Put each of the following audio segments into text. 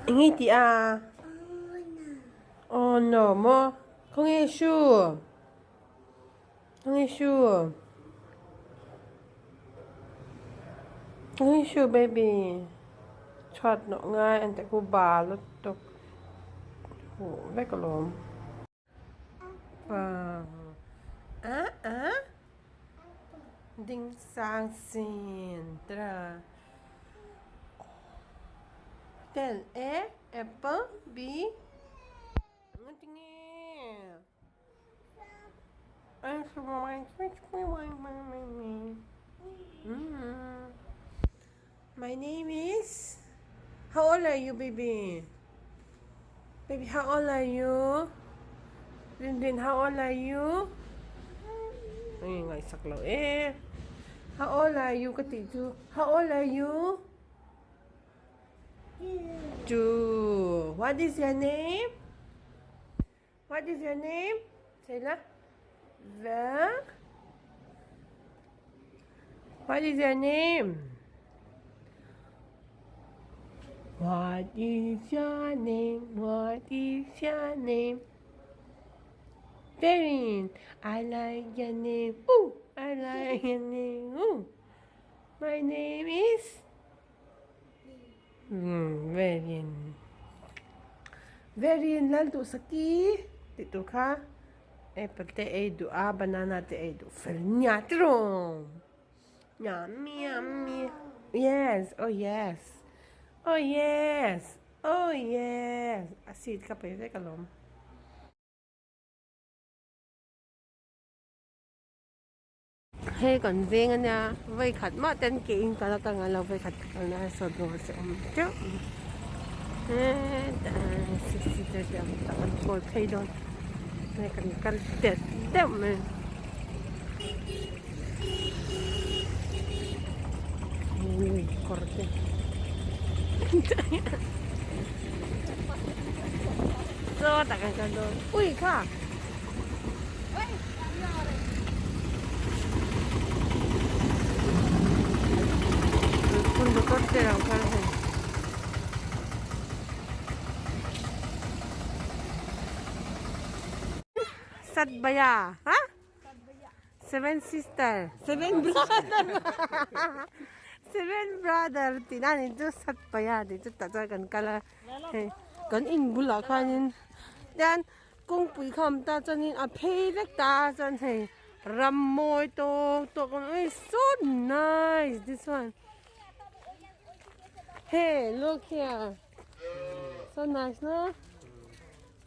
Eng nge tih a? Oh no maw? Khawnge shoe? Khawnge shoe? Khawnge shoe baby? Chhuat nawh ngai an tih khu bal lutuk huh vek alawm. Ding sang sin tra. Ten A apple B. My name is How old are you baby? Baby how old are you? Rin Rin how old are you? Ay ngaihsak lo e. How old are you ka tih chu? How old are you? Two. What is your name? What is your name? Say la. The. What is your name? What is your name? What is your name? Verin, I like your name. Ooh, I like your name. Ooh. My name is Hmm, Verin. Verin lal duh saki tih tur kha apple te ei duh a banana te ei duh fel nia tiraw. Yummy yummy. Yes, oh yes. Oh yes. Oh yes. A seed ka pe vek alawm. Hei kan veng a nia vawi khat mah ten ke in kal a ka ngai lo vawi khat ka kal na a sawn tur che awm teuh hetah six seater te awm tak an kawl phei dawn hei kan kal tet deuh mai lui kawr te sawtah kan kal dawn ui kha. Satbaya ha seven sister seven brother seven brother tih na ni chu satbaya tih chu tah chuan kan kal a hei kan in bulah khanin tian Kawngpui kha awm ta chuanin a phei vek ta a chuan hei ram mawi tawk tawk a awm so nice this one hey look here so nice no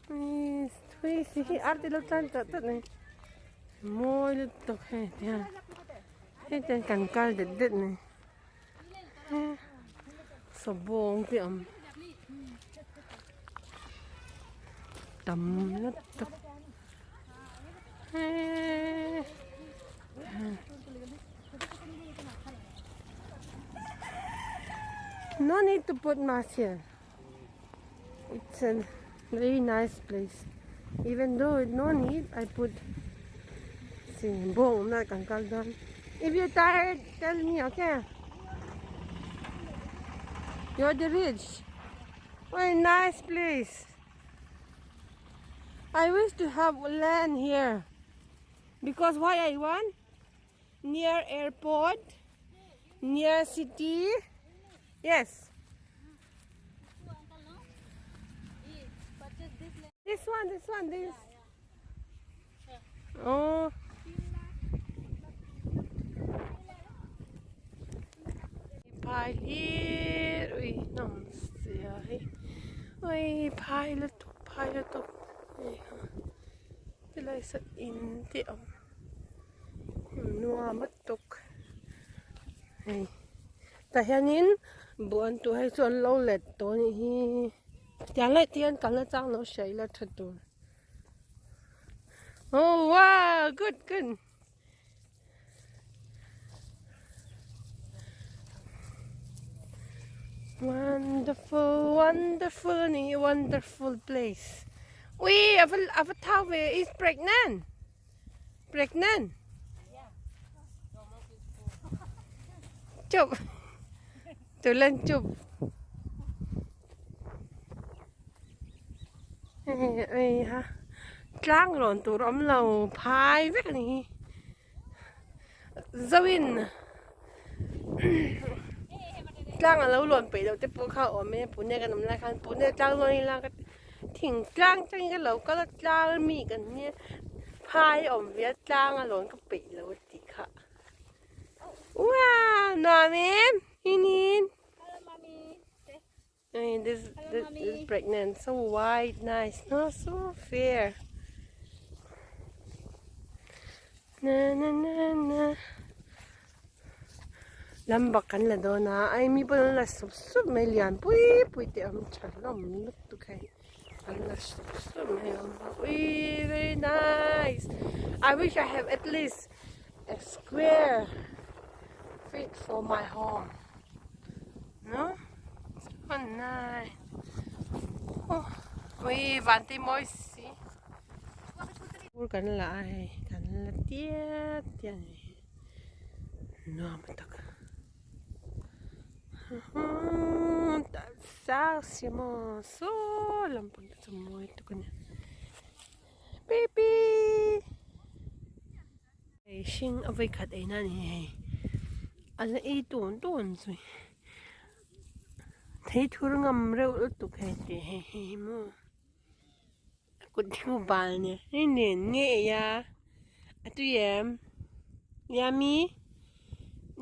thui si hi ar te lo tlan tawh tawh nei mawi lutuk hei tiang hei tiang kan kal det det nei. Sawbawng te awm tam lutuk eeee no need to put mask here it's a very nice place even though it no need I put bawng awm lai kan kal dawn if you tired tell me okay you're the rich very nice place I wish to have land here because why I want near airport near city yes This one, this one, this. Oh. Phai hlir ui hnam sia hi ui phai lutuk phai lutuk tilai saw in te a awm nuam lutuk hei tah hianin buh an tuh hei chu an lo let tawh a nih hi tiang leh tiang kal na chang lo hria ila tha tur. Oh wow good good. Wonderful wonderful ni wonderful place. Ui ava ava thau ve is pregnant. Pregnant. Chụp. Tulan chup. Ei ha. Tlang rawn tur awm lo phai vek a ni hi. Zoin tlang a lo lawn peih loh te pawh kha a awm e Pune kan awm lai khan Pune tlang lawn ila ka thingtlang tangin ka lo kal a tlang mi kan nia phai a awm ve a tlang a lawn ka peih lo a tih kha. Wow nuam em hinin. This this is pregnant so white nice no so fair. Na na na na. Lambak kan la dawn a ai mi pawh an la sup sup mai lian pui pui te awm tha hlawm lutuk hei an la sup sup mai awm ui very nice I wish I have at least a square feet for my home no so nice oh ui van te mawi si kan la a hei kan la tiat tiat a ni nuam tak sang si maw saw lampang te chu mawi tuk a ni baby hei hring a vawi khat ei na a ni hei a la ei tawn tawn zui thei thur ngam reuh lutuk hei tih hei hei hi maw. Kut hi bal nia hei nen nge ei a a tui em yummy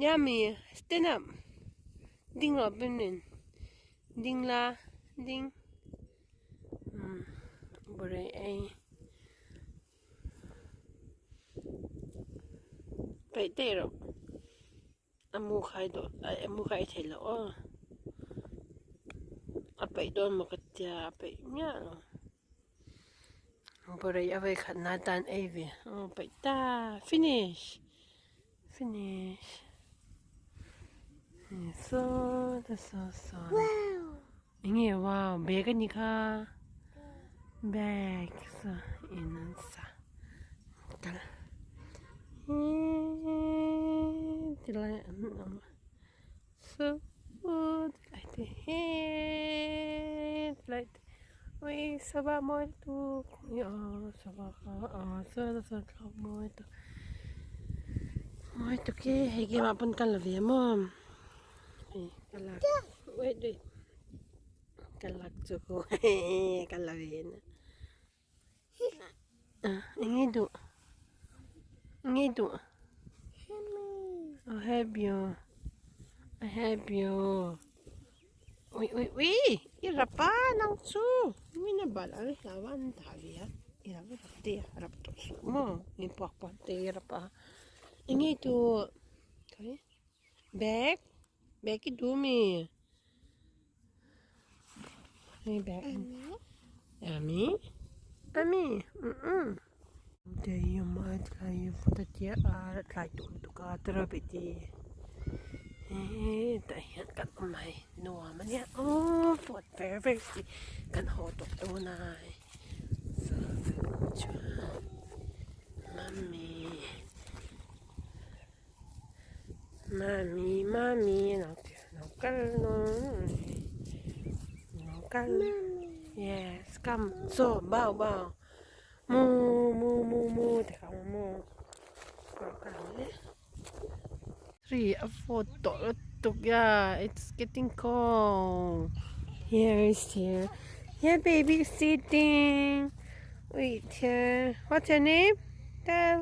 yummy stand up ding rawh pin nen ding la ding umm bawrei ei peih daih rawh. A mu khai dawh a mu khai thei loh aw a peih dawn maw ka tia a peih miah lo bawrei a vei khat na tan ei ve aw peih ta finish finish saw ta saw saw eng nge wow bag a ni kha bag saw in an sa. Kal eeeee ti lai an awm a saw ti lai te heeee ti lai te ui sava mawi lutuk ui aw sava kha aw saw saw thlawk mawi lutuk mawi lutuk e hei game ah pawn ka la ve maw hei ka lak wait wait ka lak chu heee ka la ve na. Eng nge duh? Eng nge duh? I help you. I help you. Ui ui ui! I rap a nang chu. Min a bal ang hlau a an dah ve a. I rap rap te a rap tawh suh maw? Min puak puak te i rap a. Eng nge duh? Khawi? Bag? Bag i duh mi? Hei bag Ami Ami mm te hi awm a tilai hi vut a tia a tlai tawh lutuk a tara beti hetah hian kan awm a hei nuam a nia aww vawt ver ver si kan haw tawh dawn a hei chuan mummy. Mami mami lo lo kal no lo kal yes come so bow bow mu mu mu mu te kha mu lo kal le tree a vawt tawh lutuk ya it's getting cold here is here here baby sitting wait here what's your name tell.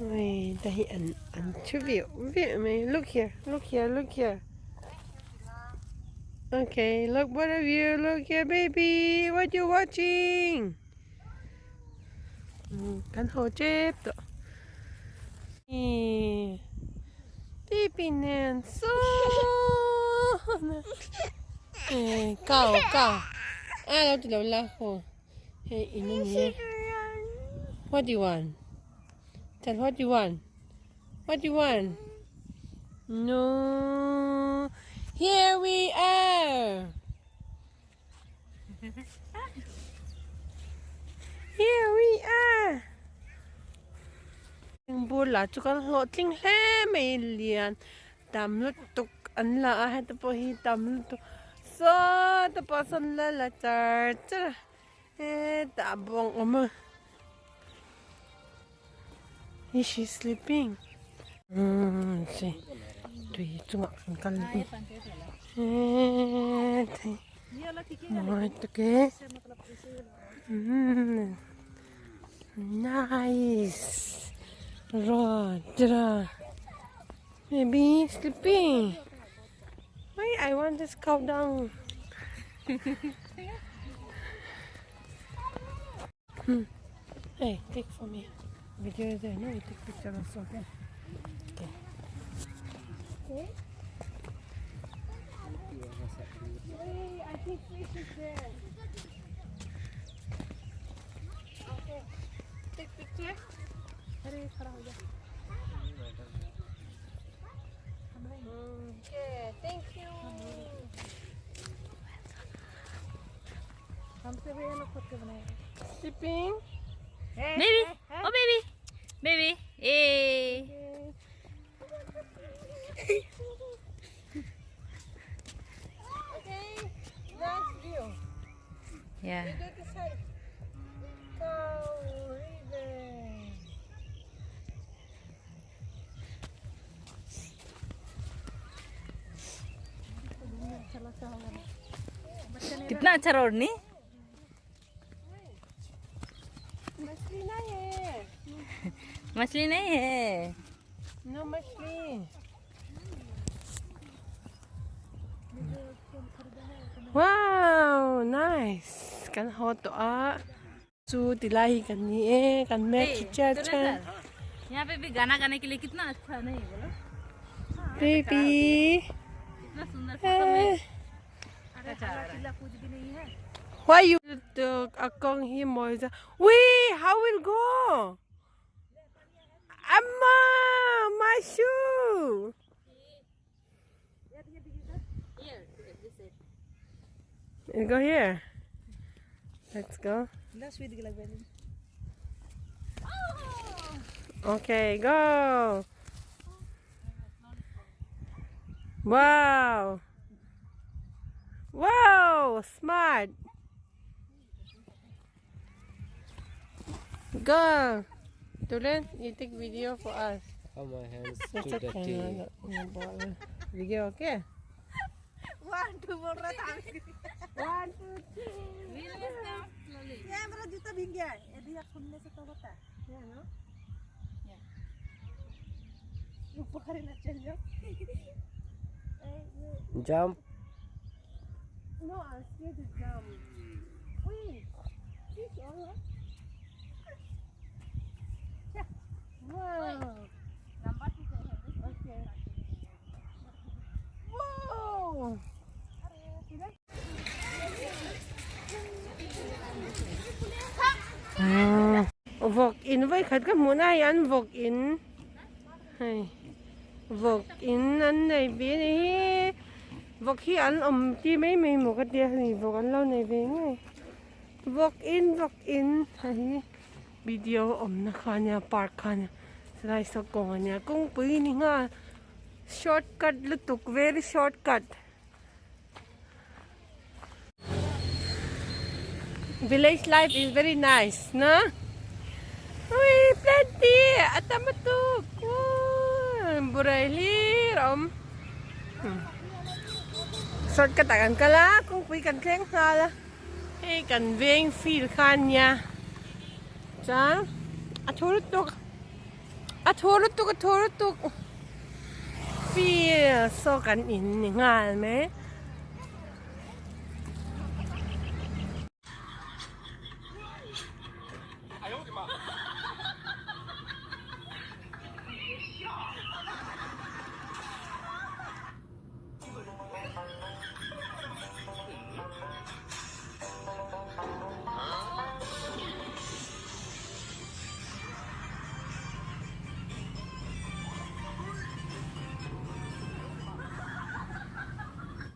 Ui ta hi an an thu viu viu mai look here look here look here okay look both of you look here baby what you watching kan haw tep tawh baby nen sawn cow cow a lo ti lo la haw. Hei in a ni e. What do you want? Tell what do you want? What do you want? No. Here we are. Here we are. Bur lah chu kan hlawhtling hle mai lian tam lutuk an la a heta pawh hi tam lutuk sawta pawh sawn la la char char a hetah bawng awm a is she sleeping umm tui chungah kan kal hi heee mawi tak e umm. Nice. Rodra. Maybe sleeping. Why I want this cow down. hmm. Hey, take for me. Video is there. No, you take picture also. Okay. Okay. Okay. Wait, I think fish is there. Take picture. अरे खड़ा हो जा. Okay, thank you. हमसे भी ये लोग खुद के बनाए. Sleeping. Baby, oh baby, baby, hey. Okay, nice view. Yeah. We go this side. Cow River. कितना अच्छा रोड नहीं? मछली नहीं है. मछली नहीं है. No मछली. Wow, nice. Kan haw tawh a chu tilai hi kan ni e kan mek chi chiat chiat. यहाँ पे भी गाना गाने के लिए कितना अच्छा नहीं बोलो. Baby. कितना सुंदर फोटो में अच्छा आ रहा है. Why you the akong hi mawi za? Wee, how will go? Amma, my shoe. You go here. Let's go. Okay, go. Wow. Wow, smart. Go. Tulen, you take video for us. Oh, my hands It's too okay. dirty. No, no, no bother. Video okay? One two बोल रहा था 1 2 3. ये मेरा जूता भीग गया है यदि आप सुनने से तो होता है Yeah, no? ऊपर ना चल जाओ Jump. No, I'm scared to jump. Wait, fish all right? Yeah. Wow. Okay. Whoa. Vawk in vawi khat ka hmuh na hei an vawk in hei vawk in an nei ve a ni hi vawk hi an awm tir mai mai maw ka tia hei vawk an lo nei ve ngei vawk in vawk in hei video awmna kha ania park kha ania chulai saw kawng ania kawngpui ni nghal shortcut lutuk very shortcut. Village life is very nice na ui plenty a tam lutuk burai hlir a awm shortcut ah kan kal a kawngpui kan thleng nghal a hei kan veng field kha ania chuan a thu lutuk a thu lutuk a thu lutuk field saw kan in ni nghal mai.